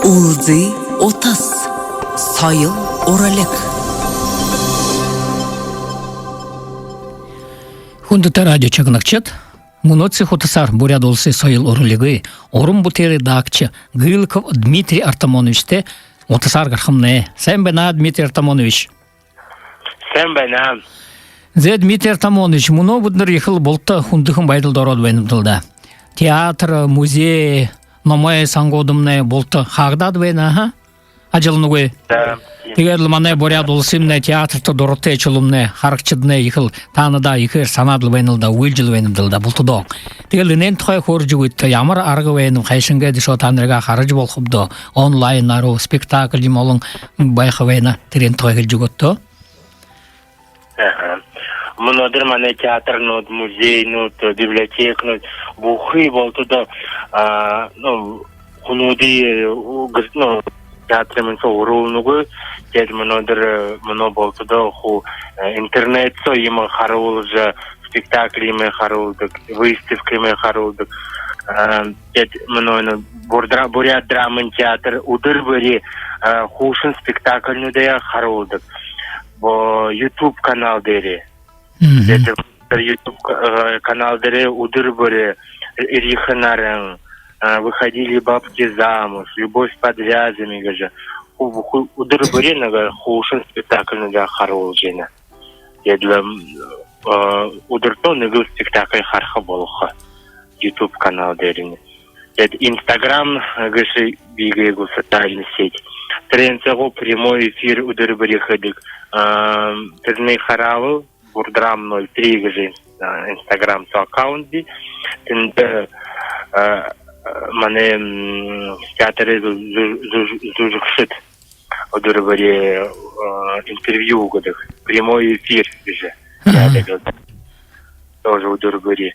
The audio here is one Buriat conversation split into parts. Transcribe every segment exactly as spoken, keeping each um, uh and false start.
Үлзы утас. Соёл уралиг. Хүндэтэ радио шагнагшад, мүнөө саашаа утасаар Буряад Уласай соёл уралигай уран бүтээлэй даагша Гылков Дмитрий Артамоновичтай утасаар гарахамнай. Сайн байна, Дмитрий Артамонович. Сайн байна. Зэ, Дмитрий Артамонович, мүнөө бидэнэр ехэл булта хүндэхэн байдалда ороод байнабди даа. Театр, музей, номой сангуудмнай булта хаагдаад байна, аха? Ажалнагүй. Да. Тиигээд лэ манай Буряад Уласаймнай театрта дуратай шулуумнай, харагшаднай ехэл таанадаа ехээр һанаад лэ байна даа, гуйлжал байна даа бултадаа. Тиигээд лэ энээн тухай хөөрэжэ үгыт, ямар арга байнаб, хайшан гээд шоо таанарые хаража болохоб даа, онлайнаар гү, спектакль юумэ олон байха байна, тэрээн тухай хэлэжэ үгыт даа. Аха. Мүнөөдэр манай театрнууд, музейнүүд, библиотеканууд бүхы бултадаа, а, ну, хүнүүдые, э, гэр-, ну, театрмнай соо оруулнагүй. Тиигээд мүнөөдэр, э, мүнөө бултадаа хуу, э, интернет соо юумэ харуулжа, спектакль юумэ харуулдаг, выставка юумэ харуулдаг. А, тиигээд мүнөө энэ Бурдра-, Буряад драмын театр үдэр бүри, э, хуушан спектакльнуудые харуулдаг. Бо-, YouTube канал дээрэ. Мгм. Тиигээд тэрэ YouTube ка-, э, канал дээрэ үдэр бүри «Эрьехэ наран», э, «Выходили бабки замуж», «Любовь под вязами» гэжэ. Ху-, ху-, үдэр бүри нэгэ хуушан спектакльнуудые харуулжа байна. Тиигээд лэ, э, үдэртөө нэгэл спектакль хараха болохо YouTube канал дээрэнь. Тиигээд Instagram гэжэ би гээгүй социальный сеть. Тэрээн соо прямой эфир үдэр бүри хэдэг. Э, тэрэниие хараабал, Бурдрам ноль три гэжэ ин-, а, Instagram соо аккаунт бии. Тэндэ, а, а, манай, м, театрай зү-, зү-, зү-, зүжэгшэд үдэр бүри, а, интервью үгэдэг. Прямой эфир гэжэ. Аха. Яадаг лэ даа. Тоже үдэр бүри.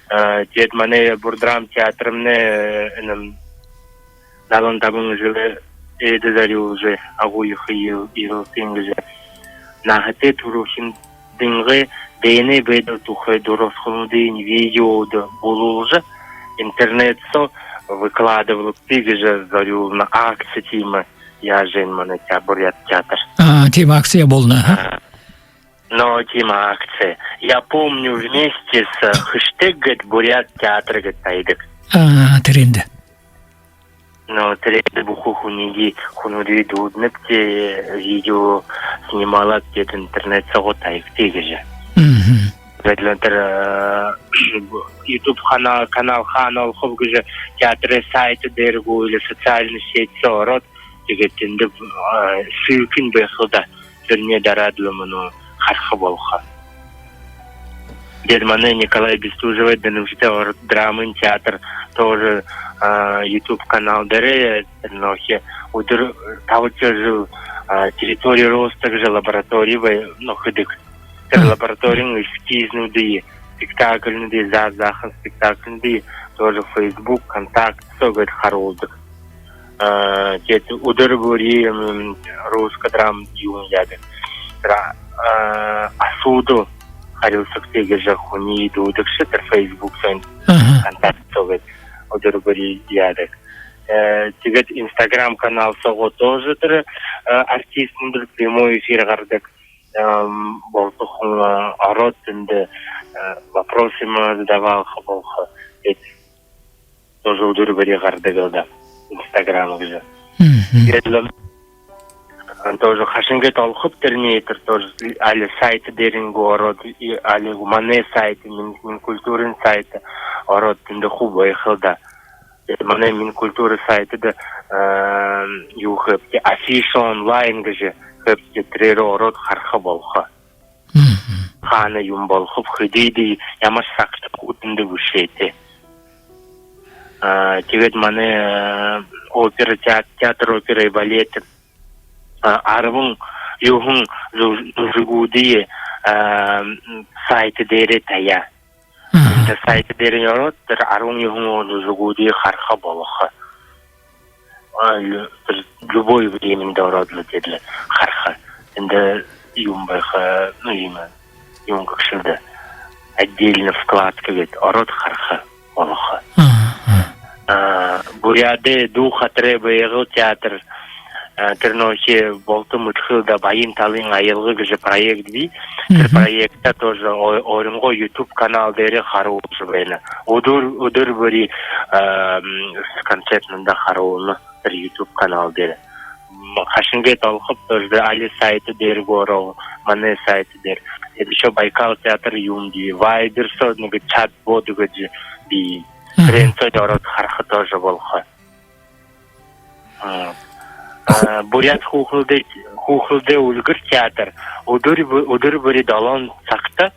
А, тиигээд манай Бурдрам театрмнай, э, энэмнай далан табан жэлэй эдэ зорюулжа, агууехэ ел-, ерлтын гэжэ, наһатай түрүүшын дайнай, дайнай байдал тухай дурасхалнуудыень видеодо булуулжа, интернет соо выкладывалабди гэжэ зорюулна акци тиимэ. Яажа энэ манай теа-, Буряад театр. А, тиимэ акци болоно, аха? А, но тиимэ акци. «Я помню» вместе с хэштег гээд «Буряад театр» гээд таядаг. А, тэрээндэ. Но тэрээндэ бүхы хүниие, хүнүүдые дууднабди, видео снималаад, тиигээд интернет соогоо таягты гэжэ. Мгм. Тиигээд лэ тэрэ, э, YouTube канал, канал хаана олохоб гэжэ, театрай сайт дээрэ гү, или социальный сеть соо ороод, тиигээд тэндэ, э, ссылкань байха даа. Тэрэнээ дараад лэ мүнөө хараха болохо. Тиигээд манай Николай Бестужевай дэнэмжэтэ Ород драмын театр тоже, а, YouTube канал дээрэ, тэрэнэйхи үдэр, табадахи жэл, а, «Территория роста» гэжэ лаборатория бай-, ну, хэдэг. Тэрэ лабораториин эскизнүүдые, спектакльнуудые, заа-, заахан спектакльнуудые тоже Facebook, Контакт соо гээд харуулдаг. А, тиигээд үдэр бүри, м, русская драма юумэ яадаг. Тэрэ, а, асуудал харилсагты гэжэ хүниие дуудагша, тэрэ Facebook соо, Контакт соо гээд үдэр бүри яадаг. Э, тиигээд Instagram канал соогоо тоже тэрэ, э, артистнуудые прямой эфир гарадаг. Эм, булта хүн, э, ороод тэндэ, э, вопросыень задавалха болохо. Тиигээд тоже үдэр бүри гарадаг лэ даа. Instagram гэжэ. Мгм. Тиигээд лэ, э, тоже хайшан гээд олохоб тэрэниие, тэрэ тоже али сайт дээрэнь гү ороод, и али манай сайт, Мин-, Минкультурын сайт ороод, тэндэ хуу байха лэ даа. Тиигээд манай Минкультура сайтда, э, юу хэбди, афиша онлайн гэжэ хэбди, тэрээрээ ороод хараха болохо. Мгм. Хаана юумэ болохоб, хэдыдэ, ямар сагта, хуу тэндэ бэшээтэй. А, тиигээд манай, э, опера, теат-, театр оперы и балета, а, арбан юһэн зү-, зүжэгүүдые, а, м, сайт дээрээ табяа. Мгм. Тэндэ сайт дээрэнь ороод, тэрэ арбан юһэн зүжэгүүдые хараха болохо. А, лю-, тэрэ любой времяндэ ороод лэ, тиигээд лэ хараха. Тэндэ юумэ байха, ну, юумэ, юумэ гэгшэлдэ, отдельно вкладка гээд, ороод хараха болохо. Мгм. Буряадай дуу хатарай Байгал театр, а, тэрэ нөөхи болто мэдэхэ л даа, «Баян талын аялга» гэжэ проект бии. Тэрэ проектдэ тоже о-, өөрынгөө YouTube канал дээрэ харуулжа байна. Үдэр, үдэр бүри, а, м, концертнуудаа харуулна тэрэ YouTube канал дээрэ. М, хайшан гээд олохоб, тоже али сайт дээрэ гү, ороо, манай сайт дээрэ. Тиигээд ещё Байкал театр юм бии, Viber соо нэгэ чат-бот гэжэ бии. Тэрэн соо ороод хараха тоже болохо. А, а, буряад хүүхэлдэй, хүүхэлдэй «Үльгэр» театр үдэр бу-, үдэр бүри долоон сагта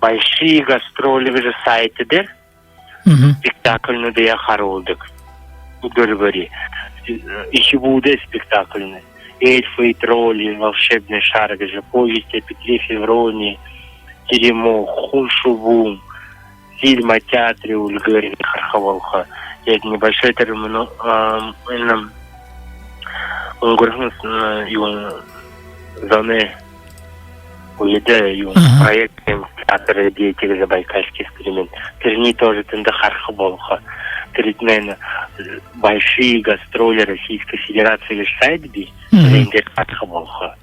«Большие гастроли» гэжэ сайт дээрэ спектакльнуудые харуулдаг. Үдэр бүри. Үхибүүдэй спектакльнууд. «Эльфы и тролли», «Волшебный шар» гэжэ, повесть о Петре Февронии, «Теремок», «Хун шубуун», фильм о театре «Үльгэр» хараха болохо. Тиигээд небольшой тэрэ мүнөө, а, энэ үнгэрһэн, а, юун, зоной үедэ юун, проект «Театр и дети» гэжэ, «Байкальский эксперимент». Тэрэниие тоже тэндэ хараха болохо. Тэрэтнай, э, «Большие гастроли Российской Федерации» гэжэ сайт бии. Тэрэн дээрэ хараха болохо.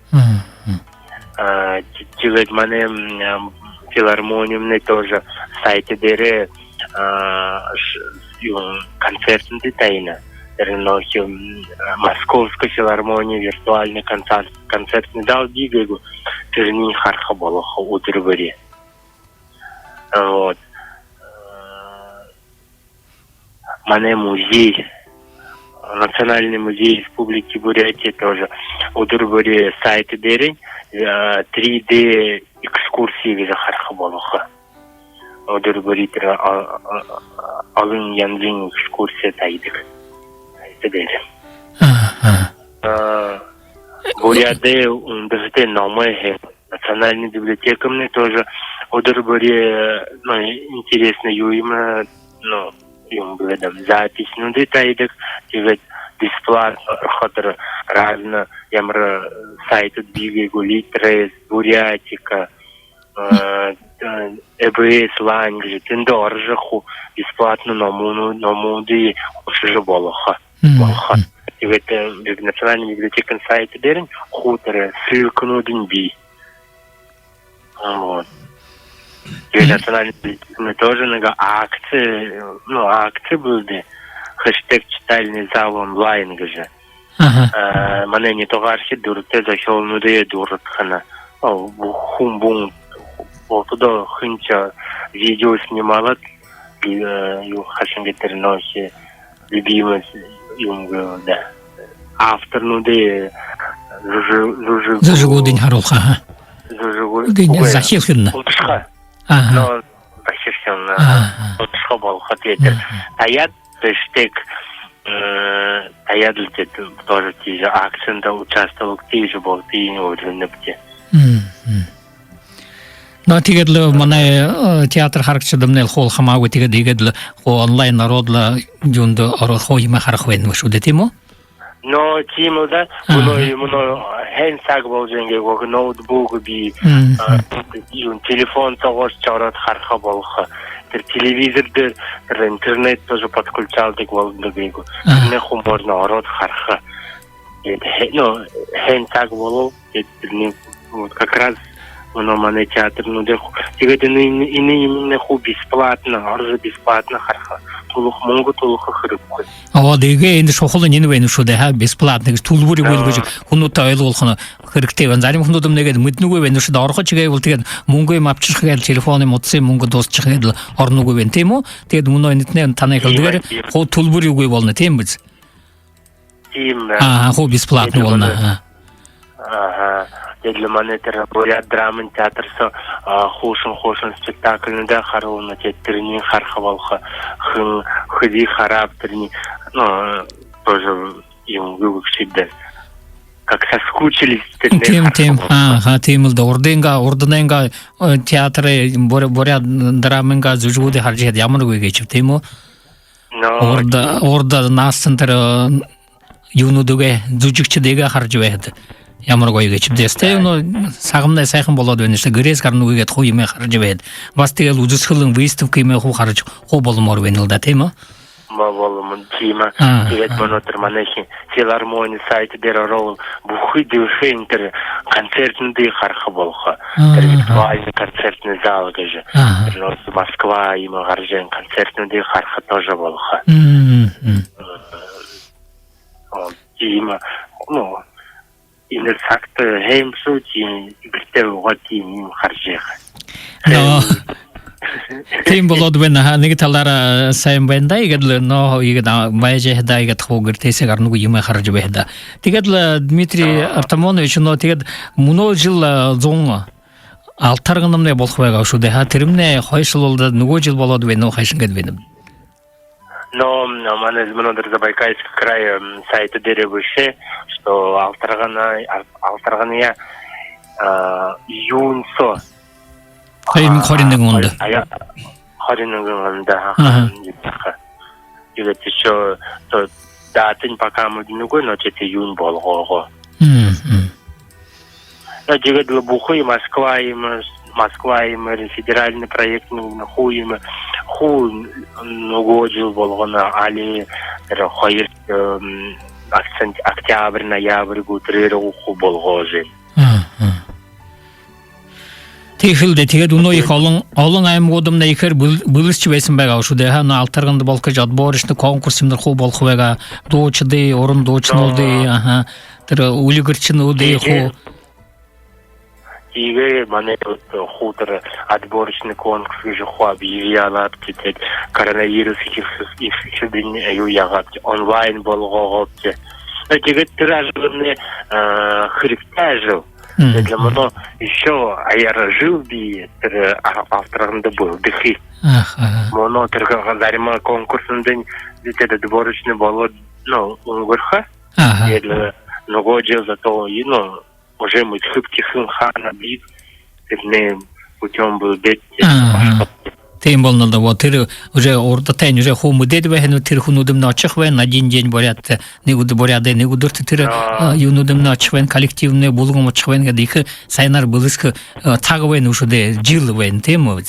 А, ти-, тиигээд манай, м, ам, филармонимнай тоже сайт дээрэ, а, ш-, юун, концертнүүдые табина. Тэрэ нөөхи, м, Московской филармонии виртуальный концерт, концертный зал бии гээ гү, тэрэниие хараха болохо үдэр бүри. Вот. Э, манай музей, Национальный музей Республики Бурятия тоже үдэр бүри сайт дээрэ, э, три дэ экскурсии гэжэ хараха болохо. Үдэр бүри тэрэ, а, а, а, олон янзын экскурси табидаг. Сайт дээрэ. Аха. А, Буряадай үндэһэтэ номой хэ-, Национальный библиотекамнай тоже үдэр бүри, ну, интересно юумэ, ну, юун бэ даа, записнуудые табидаг. Тиигээд бесплатно орохо тэрэ разно, ямар сайтууд бии гээ гү, Литрес, Бурятика, а, э, ЭБС Лайн гэжэ, тэндэ орожо хуу бесплатно номуу-, номуудые уншажа болохо. Болохо. Тиигээд, э, биб-, Национальный библиотекын сайт дээрэнь хуу тэрэ ссылкануудынь бии. Вот. Тиигээд Национальный библиотекын тоже нэгэ акци, ну, акци бии даа. «Хэштег читальный зал онлайн» гэжэ. Аха. Э, манай нютагаархид дуратай зохёолнуудые дурадхана. О, бу-, хүн бү-, болтодоо хэншье видео снималаад, э, юу, хайшан гээд тэрэ нөөхи любимый юун бэ даа. Авторнуудые зүжэ-, зүжэ-, зүжэгүүдынь харуулха, аха. Зүжэгүү-, үгы, үгы, захилхань. Уншаха. Аха. Но захирхин, аха. Уншаха болохо, тиигээд. Аха. Табяад хэштег, э, табяад лэ, тиигээд тоже тиижэ акцинда участвовал, тиижэ бол, тиижэ бол, үнэн бэшэ. Мгм. Но тиигээд лэ манай, э, театр харагшадамнай лэ хуу хамаагүй, тиигээд, тиигээд лэ хуу онлайн ороод лэ, юундэ ороод хуу юумэ хараха байна бшуу даа, тиимэ гү? Но тиимэл даа. Аха. Мүнөө, мүнөө хэн саг болжо, иигээд ноутбук бии, мгм, а, юун, телефон соогууршье ороод хараха болохо. Тэрэ телевизор дээрэ, тэрэ интернет тоже подключалдаг болоно гээ гү. Аха. Тэрэнээ хуу можно ороод хараха. Тиигээд хэ-, ну, хэн саг болоо, тиигээд тэрэнээ вот как раз мүнөө манай театрнуудаар ху-, тиигээд энэ, энэ, энэ юумэнээ хуу бесплатно, орожо бесплатно хараха. Түлэхэ, мүнгэ түлэхэ хэрэггүй. Оо, тиигээ, эндэ шухалань энэ байна бшуу даа, аха, бесплатно гэжэ, түлбэри үгы гэжэ, да, хүнүүдтэ ойлгуулха хэрэгтэй байна. Зарим хүнүүд мүнөө иигээд мэдэнэгүй байна бшуу даа, орохо шэнги бол, тиигээд мүнгэ юумэ абашаха гээд, телефоной утасын мүнгэ дуусаха гээд лэ ороногүй байна, тиимэ гү? Тиигээд мүнөө энэтнай танай хэлэдгээр, тиимэ, тиимэ, хуу түлбэри үгы болоно, тиимэ бэзэ? Тиимэ, да. Аха, хуу бесплатно болоно, аха. Аха. Тиигээд лэ манай тэрэ Буряад драмын театр соо, а, хуушан, хуушан спектакльнуудаа харуулна, тиигээд тэрэниие хараха болохо, хэн хэды харааб, тэрэниие, ну, тоже юун, юу гэжэ шиидээ. Как соскучились, тэрэниие хараха болохо. Тиимэ, тиимэ. Аха, тиимэл даа. Урданайнгаа, урданайнгаа, э, театрай, бур-, Буряад драмынгаа зүжэгүүдые хаража ябаад, ямар гоё гээшэб, тиимэ гү? Но. Урда, урда наһатан тэрэ, э, юунүүдые, зүжэгшэдые хаража байхада, ямар гоё гээшэб даа. Тээ, но, сагамнай һайхан болоод байна шуу даа. Гэрһээ гаранагүй гээд хуу юумэ хаража байхада. Баһа тиигээд лэ үзэсхэлэн, выставка юумэ хуу хаража, хуу боломоор байна л даа, тиимэ гү? болоо юм, тиимэ. Аа, тиигээд аа. Мүнөөдэр манай хи-, филармони сайт дээрэ ороод, бүхы дэлхэйн тэрэ концертнүүдые хараха болохо. Аа, тэрэ, аа, виртуальный концертный зал гэжэ. Аа. Тэрэ нөө Москва иимэ гаража байһан концертнүүдые хараха тоже болохо. Мм, мм. Э, вот, тиимэ, ну, энэ сагта һайн шүү, тиимэ гэртээ һуугаад тиимэ юумэ хаража байха. Но, тиимэ болоод байна, аха, нэгэ талаараа һайн байна даа, иигээд лэ, но, иигээд, а, байжа байхадаа, иигээд хуу гэртээһээ гарангүй юумэ хаража байха даа. Тиигээд лэ, Дмитрий, но, Артамонович, но, тиигээд мүнөө жэл, а, зун Алтарганамнай болохо байгаа шүү даа, аха, тэрэмнай хойшолуулдаад, нүгөө жэл болоод байна гү, хайшан гээд байна? Но, м, манай, мүнөөдэр Забайкальский край, м, сайт дээрэ бэшээ, что Алтаргана-, Ал-, Алтарганаяа, а, июнь соо. Хоёр мянга хорин нэгэн ондо. А, я-, хорин нэгэн ондо, аха. Аха. Тиигээд ещё то датань пока мэдэнэгүй, но что-то июнь болгоо гү. Мм, мм. Но тиигээд лэ бүхы Москва иимэ, Москва иимэ, федеральный проектнүүд, хуу иимэ, хуу нүгөө жэл болгоно, али тэрэ хоёр, эм, октябрь, ноябрь гү, тэрээр хуу болгожо байна. Мм, мм. Тиихэл даа, тиигээд үнөө ехэ олон, олон аймагууднай ехээр бэл-, бэлэдхэжэ байһан байгаа шүү даа, аха, но Алтарганада болохо гэжэ отборочный конкурс юумэнэр хуу болохо байгаа, дуушадые, уран дуушануудые, аха, тэрэ үльгэршэнүүдые хуу. Тиигээ, тиигээ манай вот хуу тэрэ отборочный конкурс гэжэ хуу объявилаад, тиигээд коронавирус инфекциин юу яагаад, онлайн болгоогообди. Э, тиигээд тэрэ ажалнай, э, хэрэгтэй ажал. Мгм. Тиигээд лэ мүнөө ещё аяар жэл би тэрэ, а, Алтарганада бэлдэхэ. Аха, аха. Мүнөө тэрэ га-, зарима конкурснуудынь тиигээд отборочный болоод, ну, үнгэрхэ. Аха. Тиигээд лэ нүгөө жэл зато, и, ну, уже мэдэхэб тиихэн хаана бии, тэрэнэй путём бэлдээд. Аха. Тиимэ болоно даа, вот тэрэ уже урдатайнь уже хуу мэдээд байһан, тэрэ хүнүүдымнай ошохо байна, один день Буряад, нэгэ үдэр Буряад, нэгэ үдэртэ тэрэ, а, юунүүдымнай ошохо байна, коллективнай бүлгэм ошохо байна гээд ехэ һайнаар бэлэдхэхэ, а, саг байна шүү даа, жэл байна, тиимэ гү?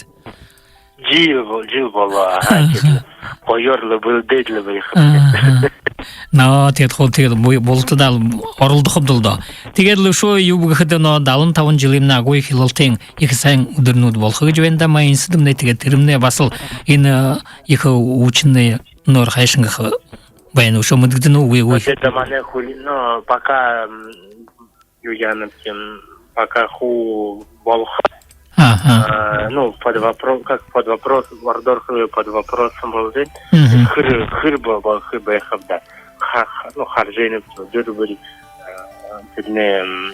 Жэл бол-, жэл болоо, аха, тиигээд лэ гоёор лэ бэлдээд лэ байхаб. Аха. Но, тиигээд хуу, тиигээд бу-, бултадаа оролдохобди даа. Тиигээд лэ үшөө юуб гэхэдэ, но, далан табан жэлэй агууехэ Илалтын ехэ һайн үдэрнүүд болохо гэжэ байна даа, май энсэдэмнай, тиигээд тэрэмнай баһал энэ, э, ехэ үбшэнэй нор хайшан гэхэ байна, үшөө мэдэгдэнэ гү, үгы гү? Вот это манай хули-, но, пока, м, юу яанаб, тиимэ, пока хуу болохо. Аха. А, ну, под вопро-, как под вопрос, ородоор хэлээ, под вопросом болжо байна. Мгм. Хэр, хэр бо-, бо-, хэр байхаб даа. Ха-, ха-, ну, хаража байнаб, дэрбэри, а, тэрэнэй, м,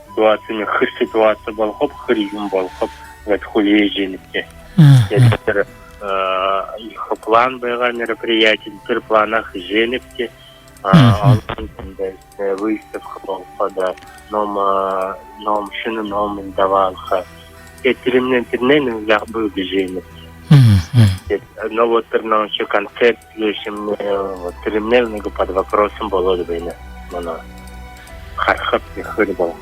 ситуаци, хэр ситуаци болохоб, хэр юумэн болохоб, вот, хүлеэжэ байнабди. Мгм. Тиигээд тэрэ, а, ехэ план байгаа мероприятие, тэрэ планаа хэжэ байнабди. А, мгм. Олон тэндэ, э, выставка болохо даа, ном, а, ном, шэнэ ном издавалха. Тиигээд тэрэмнай, тэрэнэй нэгэ ябал гэжэ байна. Мгм, мгм. Тиигээд, э, но вот тэрэ научный концерт гэжэ юм, э, вот тэрэмнай нэгэ под вопросом болоод байна. Мүнөө харахаб, хэр болохо.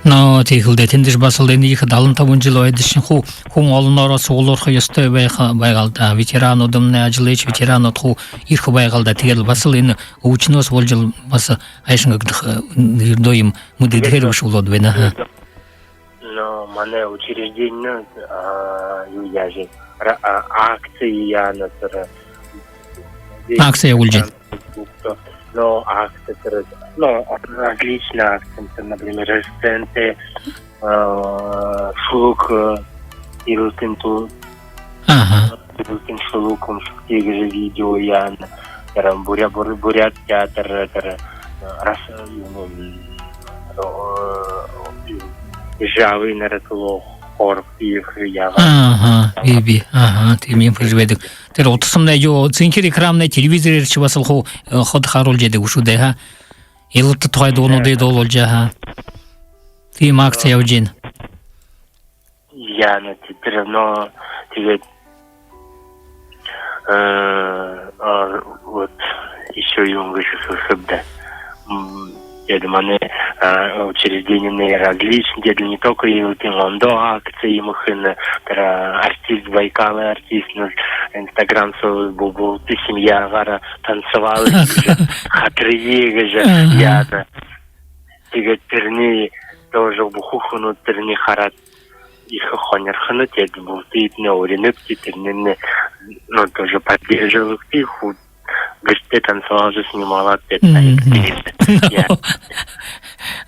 Но, тиихэл даа, тэндэшье баһал энэ ехэ далан табан жэл байдалшни хуу хүн олоноороо суглараха ёһотой байха, байгаал даа. Ветерануудымнай, ажалайшье ветеранууд хуу ерэхэ байгаал даа. Тиигээд лэ баһал энэ үбшэнһөө болжол баһа хайшан гэгдэхэ, э, ердөө юм мэдэхэдэ тиигээд бэшэ болоод байна, аха. Но манай учреждени, а, юу яажа, ра-, а, акци яана тэрэ. Акци ябуулжа байна. Но акци тэрэ, но различные акции, например, Рождественская, а, шүлэг, э, Илалтын ту-, аха, Илалтын шүлэг, Умшагты гэжэ видео яана. Тэрэ буря-, бур-, буряад театр, тэрэ, э, рас-, э, ну, м, э, Жавын нэрэ тулуу хор ехээр яагаа. Аха, би, би. Аха, тиимэ юм хэжэ байдаг. Тэрэ утасамнай юу, цэнхэр экранмнай телевизорээршье баһал хуу, э, ходо харуулжа байдаг бшуу даа, аха. Илалта тухай дуунуудые дуулуулжа, аха. Тиимэ акци ябажа байна. Яана, тэ-, тэрэ, но, тиигээд, э, а, вот, ещё юун гэжэ хэлэхэб даа. М, тиигээд манай, а, учрежденинүүд различные, тиигээд не только Илалтын, ондоо акци юумэ хэнэ, тэрэ артист, Байкалай артистнууд, Instagram соо бу-, булта семьягаар танцевал гэжэ, хатарые гэжэ, ага, яана. Тиигээд тэрэнээ тоже бүхы хүнүүд тэрэнээ хараад ехэ һонирхоно, тиигээд булта эдэнээ уринабди, тэрэнээ, ну, тоже поддерживалабди, хуу гэртээ танцевал гэжэ снималаад, тиигээд, мгм, тайгты.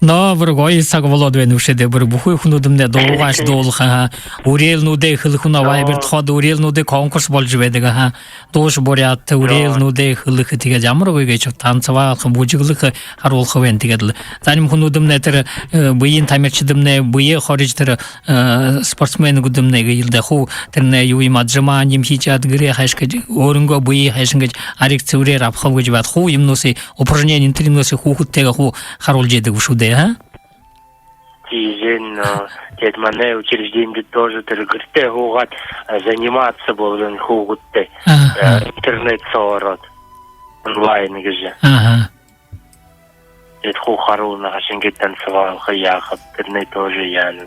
Но, бүри гоё саг болоод байна бшуу даа, бүри бүхы хүнүүдымнай дуугаа дуулаха, һаа. Үреэлнүүдээ хэлэхэ, нөө, Viber-д ходо үреэлнүүдэй конкурс боложо байдаг, һаа. Дуушан буряад үреэлнүүдээ хэлэхэ, тиигээд ямар гоё гээшэб, танцевалха, бүжэглэхэ, харуулха байна. Тиигээд лэ зарим хүнүүдымнай тэрэ, э, бэеын тамиршадымнай бэеэ хорижо, тэрэ, э, спортсменүүдымнай гээл даа, хуу тэрэнээ юу юм, отжимание юм хэжэ яагаад, гэрээ хайшан гэжэ, өөрынгөө бэеэ хайшан гэжэ ариг цэврээр абахаб гэжэ байгаад, хуу юумэнүүдые, упражнени, энэ тэрэ юумэнүүдые хүүгэдтэеэ хуу харуулжа байдаг бшуу даа, һаа? Тиижэ, но, тиигээд манай учрежденидэ тоже тэрэ гэртээ һуугаад, э, заниматься болоно хүүгэдтэй. Аха. Э, интернет соо ороод, онлайн гэжэ. Аха. Тиигээд хуу харуулна, хайшан гэжэ танцевалха, яахаб, тэрэнээ тоже яана.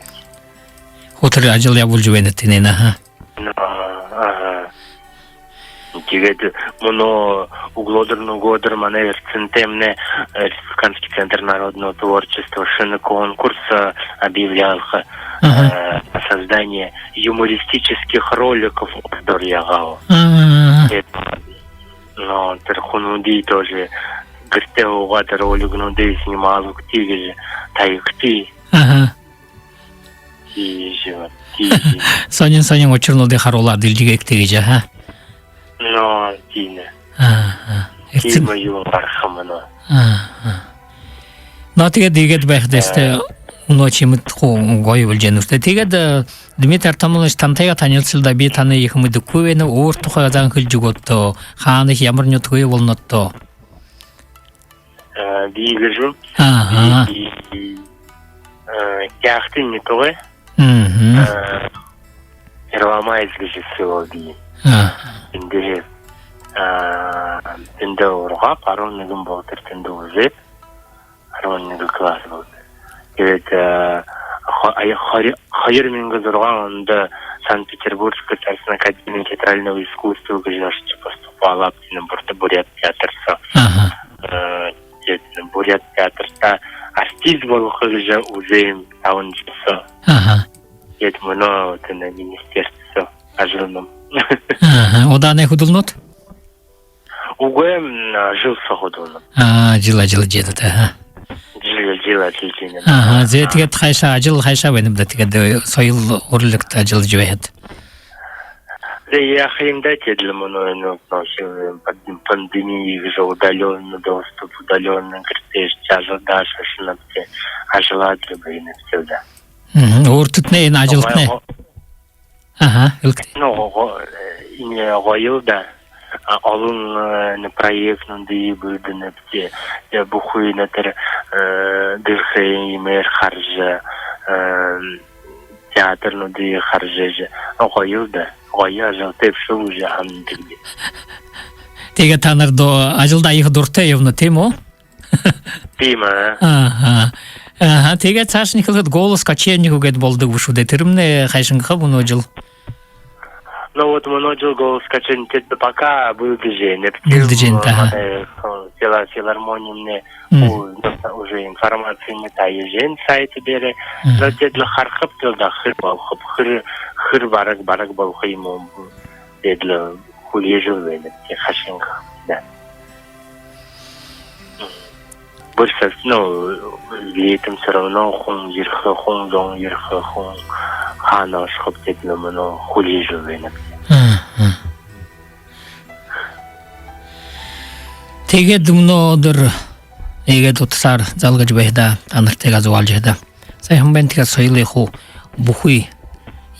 Хуу тэрэ ажал ябуулжа байна тэрэнээ, аха. Но, аха. Тиигээд мүнөө үглөөдэр, нүгөөдэр манай РЦНТ-мнай, э, Республиканский центр народного творчества, шэнэ конкурс, э, объявлялха, аха, э, на создание юмористических роликов, ородоор яагаа. Аха. Тиигээд, но, тэрэ хүнүүдые тоже гэртээ һуугаад роликнуудые снималаад, тиигэжэ тайгты. Аха. Тиижэ, тиижэ. Һонин, һонин ушарнуудые харуулаад, эльгээхэ тиигэжэ, аха. Но, тиимэ. Аха. Тиимэ юумэн гараха юм, но. Аха. Но, тиигээд, тиигээд байха даа, э, эстэй, но, шэмэд хуу гоё болжо байна, эстэй. Тиигээд, э, Дмитрий Артамонович, тантайгаа танилсалдаа, би таниие ехэ мэдэхэгүй байнаб, өөр тухайгаа заахан хэлэжэ үгыт даа. Хаанахи, ямар нютагай болонот даа? Э, би гэжэ. Аха. Би, би, э, Хяагтын нютагай. Мгм. Э, Первомайск гэжэ село би. Аха. Тэндэ, э, тэндэ ургааб, арбан нэгэн болотор тэндэ үзөөб. Арбан нэгэн класс болотор. Тиигээд, э, хо-, ая, хори-, хоёр мянга зургаан ондо Санкт-Петербургская государственная академия театрального искусства гэжэ ошожо поступалааб, тиимэ, буряад, буряад театр соо. Аха. Э, тиигээд буряад театрта артист болохо гэжэ үзөөб табан жэл соо. Аха. Тиигээд мүнөө тэрэ министерство соо ажалланаб. Аха. Удаанай хүдэлнэт? Үгы, м, жэл соо хүдэлнэб. А, жэл ажаллажа байнат, аха. Жэл, жэл ажаллажа байнаб. Аха, зэ, тиигээд хайшаа, ажал хайшаа байнаб даа, тиигээд, э, соёл урлагта ажаллажа байхада? Зэ, яаха юм даа, тиигээд лэ мүнөө, ну, вообще, пан-, пандемия гэжэ, удалённо доступ, удалённо гэртээ ажаллажа, шашанаб тэ, ажаллажа байнаб тэ даа. Мгм, өөртэтнай, энэ ажалтнай. Ага, эльгээгты. Ну, го-, э, энэ гоёл даа. А, олон, э, энэ проектнуудые бэлдэнэбди, э, бүхы энэ тэрэ, э, дэлхэйн юумээр хаража, э, театрнуудые хаража, ну, гоёл даа. Гоё ажалтай бшуу гэжэ һанадагби. Тиигээд таанар даа ажалда ехэ дуратай юм гү, тиимэ гү? Тиимэ. Аха. Аха, тиигээд саашань хэлэхэдэ, «Голос кочевников» гээд болодог бшуу даа. Тэрэмнай хайшан гэхэб мүнөө жэл? Ну вот, мүнөө жэл «Голос кочевников» пока бэлдэжэ байнаб. Бэлдэжэ байнат, аха. Э, фила-, филармонимнай, мм, у-, ну, уже информациямнай табижа байна сайт дээрэ. Аха. Но тиигээд лэ харахаб тиигээд лэ даа, хэр болохоб, хэр, хэр бараг, бараг болохо юм гү. Тиигээд лэ хүлеэжэл байнаб, тиигээд хайшан гэхэб даа. Больше, ну, летом всё равно хүн ерэхэ, хүн зон ерэхэ, хүн хаана ошохоб, тиигээд лэ мүнөө хүлеэжэл байнаб. Мгм. Тиигээд мүнөөдэр иигээд утасаар залгажа байхадаа, танартайгаа зугаалжа байхадаа, саяхан байна, тиигээд соёлой хуу бүхы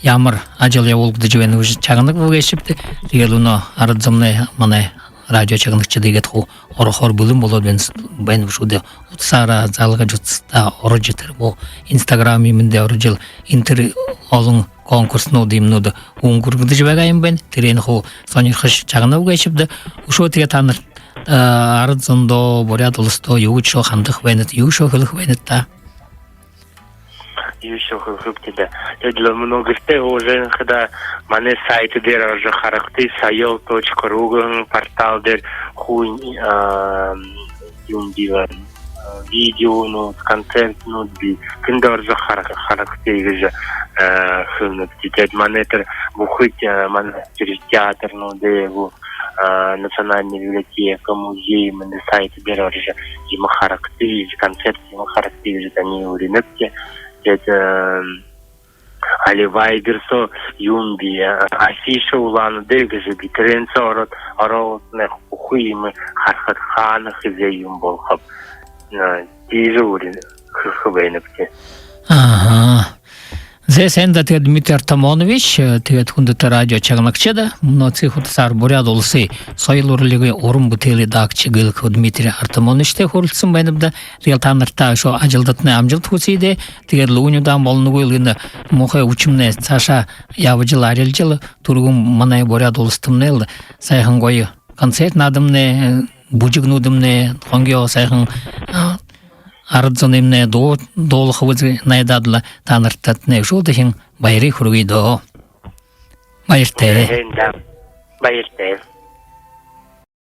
ямар ажал ябуулагдажа байнаб гэжэ шагнагдаба гээшэбди. Тиигээд лэ мүнөө арад зомнай, манай радио шагнагшад иигээд хуу орохоор бэлэн болоод байна, байна бшуу даа. Утасаараа залгажа, утаһаа орожо, тэрэ бү Instagram юумэндэ орожол, энэ тэрэ олон конкурснууд, юумэнүүд үнгэргэгдэжэ байгаа юм байна. Тэрэниие хуу һонирхожо шагнаба гээшэбди. Үшөө тиигээд таанар, а, арад зондоо, Буряад уластаа юу гэжэ хандаха байнат, юу гэжэ хэлэхэ байнат даа? Юу шүүхэб тиигээд. Тиигээд лэ мүнөө гэртээ һуужа байхадаа манай сайт дээрэ орожо харагты, соёл точка ру гэһэн портал дээрэ хуу, а, юун бии, а, видеонууд, концертнүүд бии. Тэндэ орожо хара-, харагты гэжэ, а, хэлэнэб. Тиигээд манай тэрэ бүхы, а, манай тэрэ театрнууд, э, гү, а, национальная библиотека, музей, манай сайт дээрэ орожо юумэ харагты, концерт юумэ харагты гэжэ танай уринаб. Тиигээд, э, али Viber соо юун бии, а, афиша улаанууд гэжэ бии, тэрээн соо ороод, ороод, нэ, бүхы юумэ харахат, хаана хэзээ юун болохоб. Э, тиижэ урин-, хэлэхэ байнаб. Аха. Зэ, сайн даа, тиигээд, Дмитрий Артамонович, э, тиигээд, хүндэтэ радио шагнагшад, мүнөө саашаа худасаар Буряад Уласай соёл урлагай уран бүтээлэй даагша гэлхүү Дмитрий Артамоновичтай хөөрэлдэһэн байнабди. Тиигээд лэ таанарта үшөө ажалдатнай амжалта хүсэе даа. Тиигээд лэ үни удаан болонгүй лэ энэ муухай үбшэмнай саашаа ябажал, арилжал, түргэн манай Буряад Уластамнай лэ һайхан гоё концерт наадамнай, э, бүжэгнүүдэмнай, хонгёо һайхан, а, арад зоноймнай дуу дуулаха гэжэ найдаад лэ, таанартатнай үшөө дахин баярые хүргэе даа. Баяртай. Баяртай.